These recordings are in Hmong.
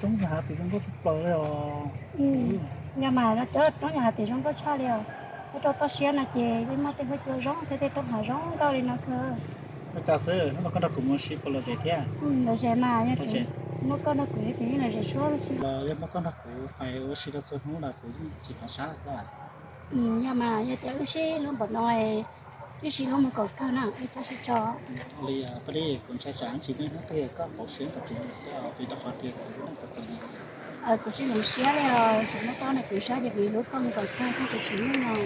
Roob Yos Hav tim zoo nkauj tshaj plaws li os. Yog mas, cov roob Yos Hav tim zoo nkauj tshaj li os. Nyob rau toj siab no ces yeej muaj tej huab cua zoo thiab tej roob hav zoo nkauj li no kawg. Ua cas xwb, hnub no koj nrog kuv mus ua si puas lom zem thiab? Lom zem mas, yog muaj koj nrog kuv ces yeej lom zem suab los sis. Yog muaj koj nrog kuv pais ua si rau txhua hnub los kuv yeej tsis hnov sab thiab. Yog mas, yog tias wb sib hlub npaum no, wb sib hlub mus kom kawg na, wb txhob sib tso. Li, pab li, kuv ntshai tsam ib ntsis muaj hnub twg koj pauv siab ntawm kuv lawm xwb os, vim rau qhov tias kuv hlub koj txaus li. Kuv tsis hloov siab li os, tseem muab koj nrog kuv saib ces kuv hlub koj mus kom kawg thiab kuv tsis yeej os.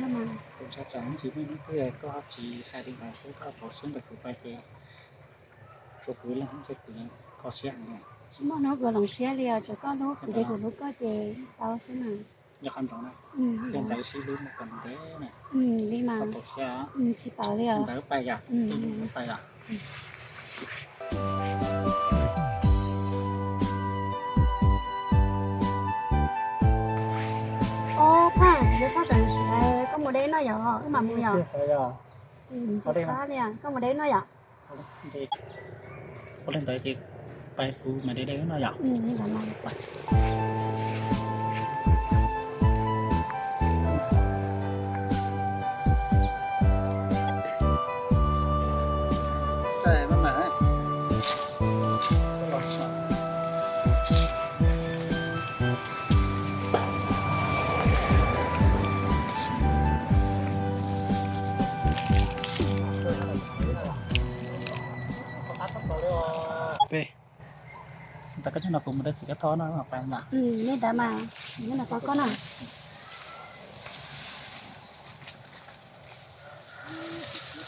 Yog mas. Kuv ntshai tsam ib ntsis muaj hnub twg koj tsis hais li ntawd xwb, koj pauv siab ntawm kuv pais ces tsuas kuv ib leeg xwb ces kuv kho siab heev. Tsis muaj hnub kuv hloov siab li os, tsuas koj hlub kuv ces kuv hlub koj ces tau xwb na. Yog qhov ntawd na. Li ntawd sib hlub mus kom ntev na. Li mas. Txhob pauv siab. Tsis pauv li os. Ntawd pais yom. Pais yom. Ob, Pheej, yuav txhob tseem siv, koj mus deb noj yom, wb mam mus yom. Koj mus deb noj yom. Ua li ntawd ces pais kuv mam de de wb noj yom. Peb, ntawm koj coj no kuv mus de txiv kab thoj no pais na. Nej ntawd mas, nyob no koj na.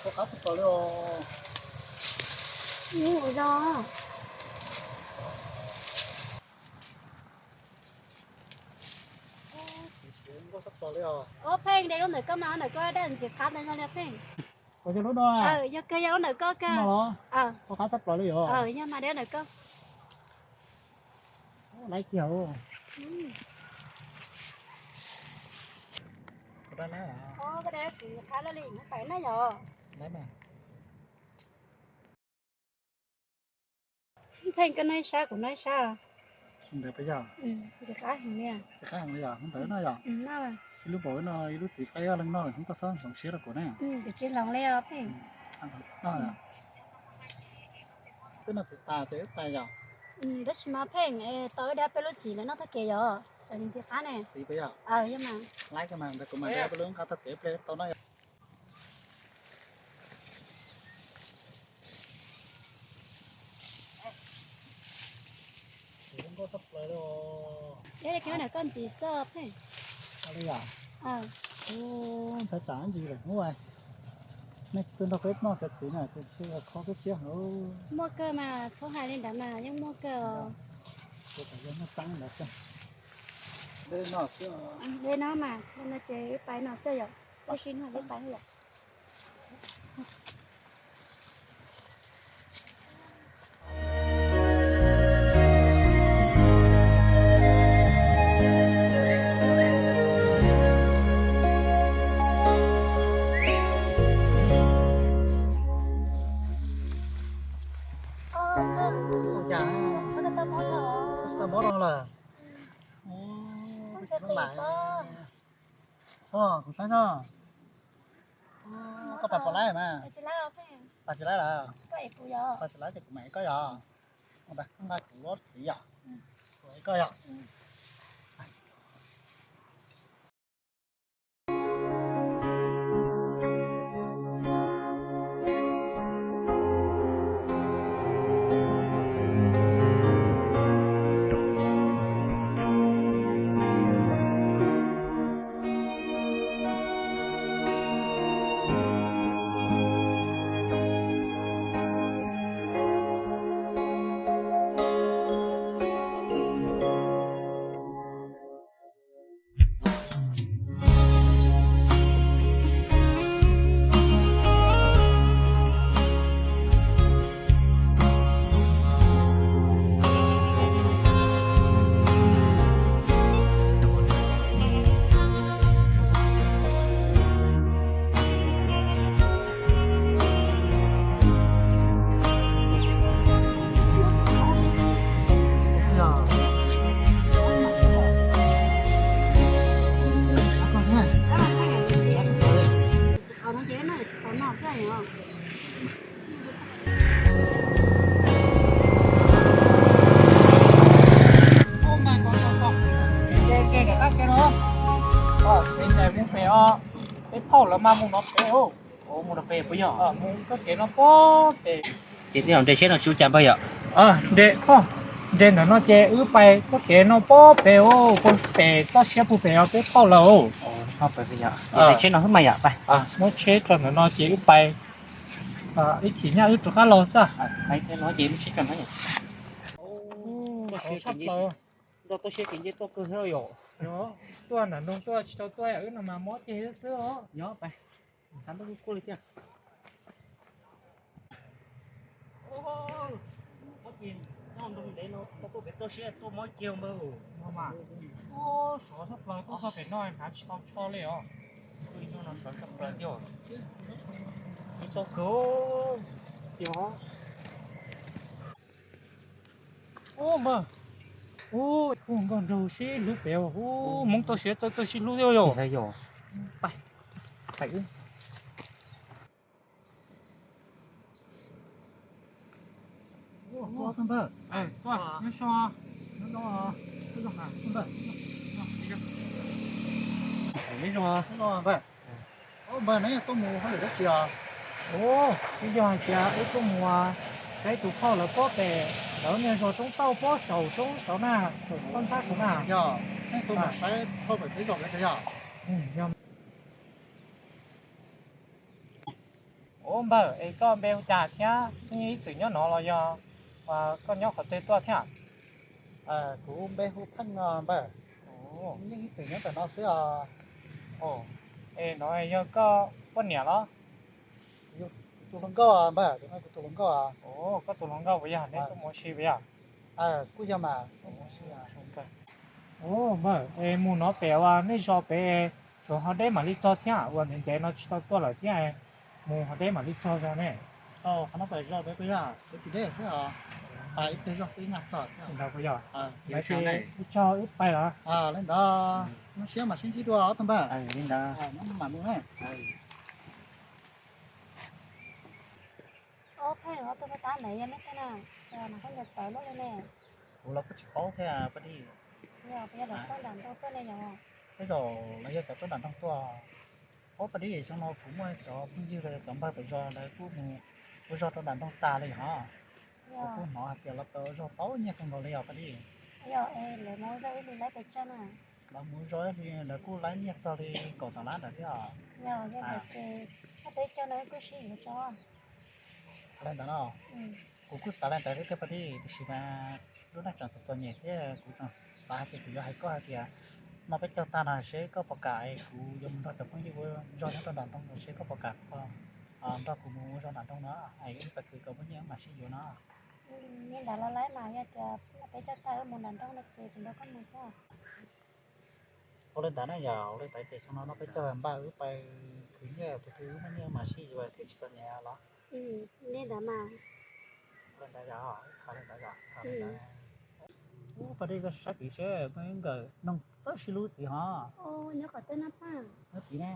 Ua qab tshaj plaws li os. Ua zoo. Ua qab tshaj plaws li os. Ob, Pheej, de lub ntawm koj mas, ntawm koj daj ntxim qab ntawd zoo li Pheej. Ua yog lub no. Yog kawg, yog lub ntawm koj kawg. Ua qab tshaj plaws li os. Yog mas, de lub ntawm koj. Laiv kiag. Koj de txiv qab laj li, pais na yom. Pheej, koj noj ib sab, kuv noj ib sab. Ntawd puas yog? Ntxim qab heev li. Ntxim qab heev li yom, ntawd no yom. Ib lub npaum no, ib lub txiv qaib ob leeg noj, hnub koj txhob hloov siab rau kuv na. Kuv tsis hloov li os Pheej. Twb noj txiv tas ces wb pais yom. Tab sis mas Pheej, tau wb dab peb lub txiv lawv noj tag kev yom, txawm ntxim qab ne. Txiv puas yog? Yog mas. Laiv koj mas, ntawd kuv mam dab peb lub nqa tag kev pliag tau noj yom. Zoo nkauj tshaj plaws li os. Ib, koj ntawm koj ntxiv xwb Pheej. Li yom? Ntawd tsam ntsis lawm hnub, nej tsis tuaj nrog peb noj cov txiv na, tus tsis kho peb siab heev. Muaj kawg mas, txhob hais li ntawd mas, yeej muaj kawg os. Kuv tam yog muaj tseeb ntawd xwb. Deb no mas, no ces wb pais no xwb yom, tib si no wb pais yom. Ua cas tsis tau mob no lawm? Tsis maj mam. Kuv saib no. Koj pais puas laib mas? Pais tsis laib lawm. Pais tsis laib ces kuv mam ev koj yom. Nqa kuv ob txiv yom. Kuv ev koj yom. Lawv mas mus no pem, mus no pem puas yog? Mus txoj kev no pob pem. Ces tej zaum nres tsheb no tsis ua cas npawg yom? Nres, nres ntawm no ces wb pais txoj kev no pob pem, pem toj siab puag pem os, peb pauj lawm. Nres tsheb no xwb mas yom, pais. Muab tsheb tso ntawm no ces wb pais, ib chim nyaj wb rov qab los xwb. Nrog toj siab kev nce tuaj kawg thiab yom. Tuaj nram nroog tuaj tsis tau tuaj yam wb no mas mob ceg xwb os. Nyob pais, nqa ntuj kuj li thiab. Mob ceg, nyob nroog ntev no tau tuaj pem toj siab tuaj mob ceg npawg. Sov tshaj plaws, tuaj txog pem no hnav tsis tau tsho li os. Tuaj no sov tshaj plaws thiab. Tsis tau kawg. Ub npawg, ub, hu nkauj nraug sib hlub pem, ub, Hmoob toj siab txawj txawj sib hlub thiab yom. Neb zoo, npawg, neb tuaj mus hauj lwm dab tsi os? Ub, twb yog hais tias wb tuaj mus saib tus phauj lawv pob pem, lawv niag zos roob tauj pob saum roob saud na, saum toj ntxhab saud na. Yog, nej tuaj mus saib phauj pem peb zos lawv yog? Ub npawg, es koj npe hu cas thiab, yeej ib txwm nyob no los yog koj nyob qhov twg tuaj thiab? Kuv npe hu Pheej no npawg. Yeej ib txwm nyob ntawm no xwb os. Es no yog koj poj niam los? Tus hluas nkauj npawg, tus no kuv tus hluas nkauj. Koj tus hluas nkauj puas yog, neb tuaj mus ua si puas yog? Kuj yog mas. Ub npawg, es mus no pem uas nej zos pem, tsuas ho deb mam li txog thiab, ua ntev ntev no tsis tau tuaj lawm thiab, mus ho deb mam li txog zog ne. Qhov no pem zos pem puas yog? Tsis deb thiab os. Ib pliag zog xwb mam txog thiab. Ntawd puas yog? Lawv ib tsaug wb pais lawm. Li ntawd, hnub siab mam sib ntsib dua ob tug npawg. Li ntawd, mam mus na. Ob Pheej, ob tug pab tab ntawd yog leej twg na? Cas mas koj ncaws txawv luaj li ne? Kuv los kuj tsis paub thiab pab dib. Yog puas yog lawv tuaj nram nroog tuaj ne yog? Tej zaum lawv yog cov tuaj nram nroog tuaj. Ob pab dib, xyoo no kuv muaj cov phooj ywg los yog cov npawg pem zos lawv kuj mus ua zog rau nram nroog tas li hos. Kuv kuj hnov hais tias lawv pais ua zog tau nyiaj kawg nkaus li os pab dib. Yog es lawv mus ua zog ib hlis laib pes tsawg na? Lawv mus ua zog ib hlis lawv kuj laib nyiaj txog li kaum tawm lab ntawd thiab os. Yog li ntawd ces ob peb caug no wb kuj sib yuav tso. Li ntawd no, kuv kuj xav li ntawd thiab tiag pab dib, tiam sis mas lub neej tseem txom txom nyem thiab kuv tseem xav hais tias kuv yuav hais koj hais tias noj peb caug tag no seb koj puas kam es kuv yuav mus nrog cov phooj ywg ua zog nyob rau nram nroog seb koj puas kam nrog kuv mus ua zog nram nroog no, es wb pais khwv kom muaj nyiaj wb mam sib yuav no. Li ntawd los laib mas, yog tias noj peb caug tag wb mus nram nroog no ces kuv nrog koj mus thiab. Ua li ntawd na yog, ua li ntawd ces xyoo no noj peb caug npaj wb pais khwv nyiaj, tus twg wb muaj nyiaj wb mam sib yuav thiaj tsis txom nyem los. Li ntawd mas. Ua li ntawd yog, ua li ntawd yog. Ub, pab dib, koj saib kiv seb peb nkawm noog txawj sib hlub tid hos. Nyob qhov twg no pab? Nyob tid ne.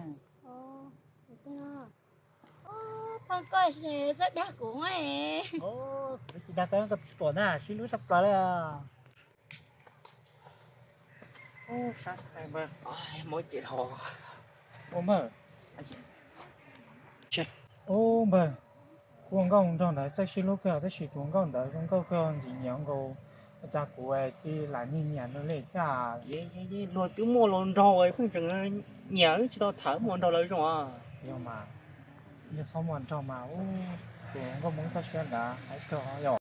Pab koj txawj dag kuv. Kuv tsis dag koj, koj tsis pom na, sib hlub tshaj plaws li. Ub, sab, mob ces dhau. Ub npawg, ub npawg, kuv ua nkauj mus nraug ntawd txawj sib hlub kawg tab sis tus nkauj ntawd zoo nkauj kawg ntxim nyiam nkaus, ua cas kuv cia li lam nyiag nyiam nws li thiab. Luag twb muaj hluas nraug pheej tseem nyiam wb tsis tau tham wb mus nrog lawv zoo os. Yog mas, yog txhob muaj nraug mas ub, tus nkauj Hmoob toj siab ntawd hais kawg yom.